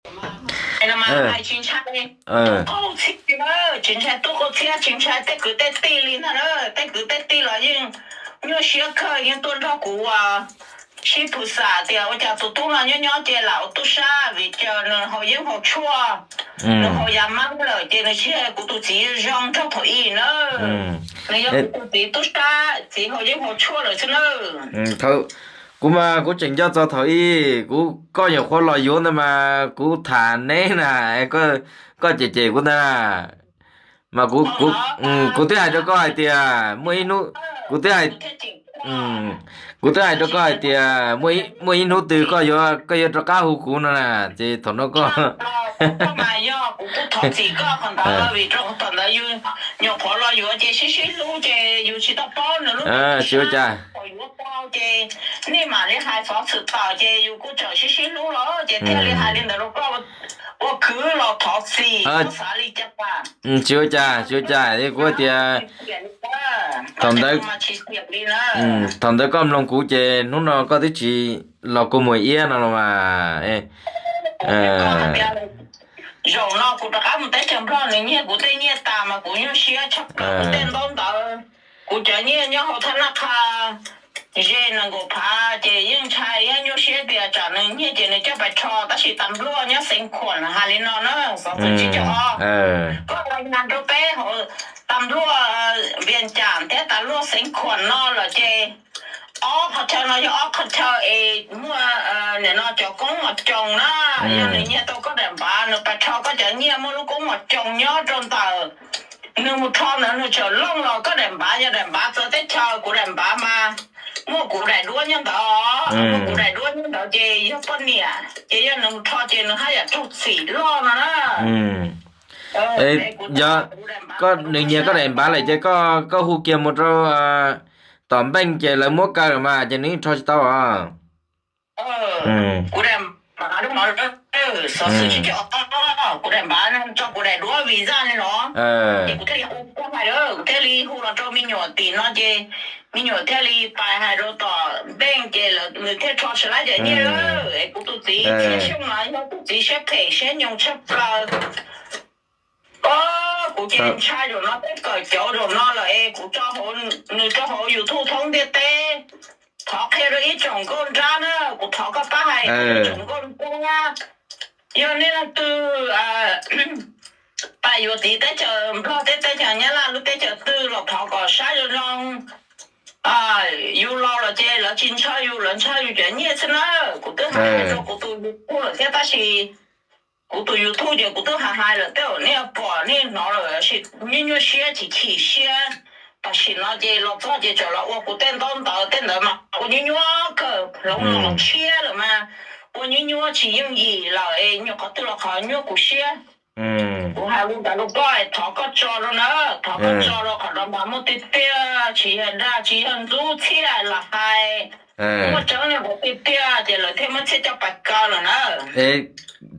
Tsis ntshai tub qau txhiab, tsis ntshai tej kwv tej tij li ntag na, tej kwv tej tij los yeej nyuaj siab kawg yeej tuaj nrog kuv ua sib phus xam tias ua cas tus tub no nyob nyob ces lam ua tub sab vim cas nws haus yeeb haus tshuaj, nws haus yav mab lawm ces nws tsis hais kuv tus txiv zoo nrog thaum ub na. Nws yog kuv tus txiv tub sab, txiv haus yeeb haus tshuaj lawm xwb na. Kuv mas kuv tseem nco txog thaum ub kuv, koj nyuam qhuav los yuav ntawd mas kuv tham neb na, koj cem cem kuv ntag na. Mas kuv, kuv twb hais rau koj hais tias muaj ib hnub, kuv twb hais, kuv twb hais rau koj hais tias muaj ib hnub twg koj yuav, koj yuav rov qab hu kuv no na, ces thaum no koj, nyuam qhuav los yuav ces sib sib hlub ces yus tsis tau paub nws lub, tsis ua cas, yuav tau ces nej mam li hais xov xwm tawm ces yus kuj tseem sib sib hlub los ces thiaj li hais li ntawd rau koj ua kwv los thov txim, koj xav li cas? Tsis ua cas, tsis ua cas, kuv tias thaum ntawd, thaum ntawd koj mloog kuv ces hnub no koj twb tsis los kua muag iab no los mas. Zaum no kuv rov qab mus teb chaws Nplog nws nyiag kuv tej nyiaj tas mas kuv nyuaj siab tshaj plaws, kuv tej ntaub ntawv, kuv cov nyiaj nyob hauv thab naj qha ze nees nkaum phav ces yeej ntshai yeej nyuaj siab tias tsam nws nyiag ces nws coj pais rho, tab sis tas npluaj nyob Xeev Khuam hais li no na, xov xwm tsib caug ob, koj los nag rau peb hauv tas npluaj Vias Cas thiab tas npluaj Xeev Khuam no lawm ces ob qhov chaw no yog ob qhov chaw es muaj nim no cov koob mos coos na, yog nws nyiag tau koj daim npav nws pais rho koj cov nyiaj muaj lub koob mos coos nyob rau ntawm, nws mus rho ntawd nws tseem looj los koj daim npav yog daim npav txawv teb chaws, kuv daim npav mas muaj kuv daim duab nyob ntawd, muaj kuv daim duab nyob ntawd ces yog poj niam ces yog nws mus rho ces nws haj yam raug txim loj no na. Yog koj, nws nyiag koj daim npav lawm ces koj, koj hu kiag mus rau tom npeej ces lawv muab kaw lawm mas ces nws rho tsis tau os. Kuv daim npav, xov xwm tsib caug ob, kuv daim npav tso kuv daim duab visa li no, ces kuv thiaj li hu, kuv thiaj li hu los rau me nyuam tim no ces me nyuam thiaj li pais hais rau tom npeej ces nws thiaj rho tsis laib cov nyiaj lawm. Es kuv tus txiv txhiaj xyooj no yog tus txiv siab phem siab nyoos tshaj plaws. Kuv ces ntshai zaum no tej kawm cauv zaum no lawm es kuv, nws tso hauv YouTube thoob ntiaj teb, thov qhia rau ib tsoom nkauj nrab na, kuv thov koj pab hais tsoom nkauj nrab, yog nej leej twg pais yuav txiv teb chaws Nplog thiab teb chaws Nyab Laj lub teb chaws twg los thov kom saib zoo zoo. Yus laus los ces lawv tsis ntshaw yus, lawv ntshaw yus cov nyiaj xwb na. Kuv twb hais rau kuv tus YouTube lawm thiab tab sis kuv tus YouTube ces kuv twb hais hais lawm tej zaum nej pom nej hnov lawm, nyuaj nyuaj siab chim chim siab. Tam sim no ces los txog ces tseem los ua kuv tej ntaub ntawv tej ntawd mas ua nyuaj nyuaj kawg, hloov los tshiab lawm mas ua nyuaj nyuaj tsis yooj yim lawm es nyuam qhov twg los qhov nyuaj kuv siab. Kuv hais li ntawd rau koj, thov koj tso rau na, thov koj tso rau qhov no mas muaj tiag tiag, tsis yog dag tsis yog ntxub txhiaj los hais, muaj tseeb li ntawd tiag tiag ces lawv thiaj muab txhiaj coj pais kaw lawm na.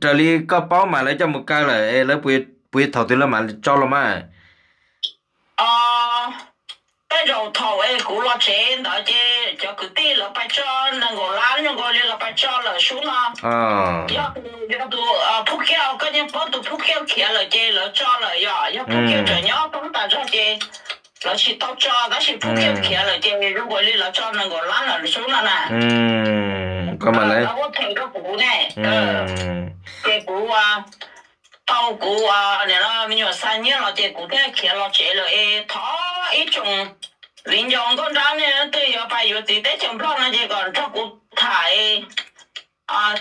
Raws li koj paub mas lawv coj mus kaw lawm es lawv puas yog thaum twg lawv mam tso los mas? Tej zaum thaum es kuv los tsev ntawd ces cov kwv tij lawv pais tso nees nkaum lab zoo nkaus li lawv pais tso lawm sub no. Yog tus, yog tus Phub Kiaj, koj yeej paub tus Phub Kiaj khiav lawm ces lawv tso lawm, yog, yog Phub Kiaj tseem nyob poob tas zog ces lawv tsis tau tso, tab sis Phub Kiaj khiav lawm ces zoo nkaus li lawv tso nees nkaum lab lawm sub no na. Lawv ua phem rau kuv ne. Ces kuv tau kuv nim no me nyuam xa nyiaj los ces kuv thiaj khiav los tsev lawm es thov ib tsoom viv ncaus nkauj nrab nej leej twg yuav pais yuav txiv teb chaws Nplog no ces kom nrog kuv tham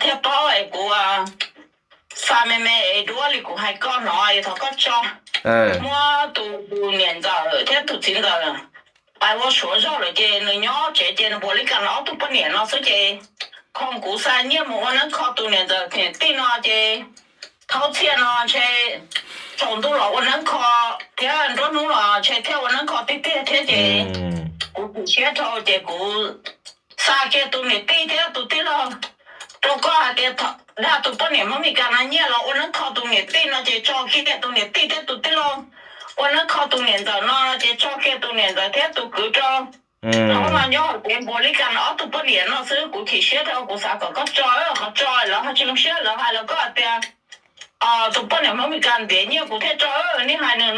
thiaj paub es kuv xa me me es duab li kuv hais koj no es thov koj tso. Muab tus niam ntxawm thiab tus txiv ntxawm pais ua suav zog lawm ces nws nyob tsev ces nws puas li cas no ob tug poj niam no xwb ces kho kuv xa nyiaj mus ua neeb kho tus niam ntxawm niam tij no ces thaub txhiaj no ntshe tsaus ntuj los ua neeb kho thiab nruab hnub los ntshe thiaj ua neeb kho tiag tiag thiab ces kuv chim siab dhau ces kuv xa kiag tus niam tij thiab tus tij laug rau koj hais tias dag tus poj niam Hmoob Mes Kas no nyiaj los ua neeb kho tus niam tij no ces tso kiag tus niam tij thiab tus tij laug, ua neeb kho tus niam ntxawm no ces tso kiag tus niam ntxawm thiab tus kwv rau. Qhov no nyob hauv kev npuav li cas ob tug poj niam no xwb, kuv chim siab thiab kuv xav kom koj tso, qhov tso lawv ho tsis zoo siab, lawv hais los koj hais tias tus poj niam Hmoob Meskas ntiav nyiaj kuv thiaj tso, nej hais nws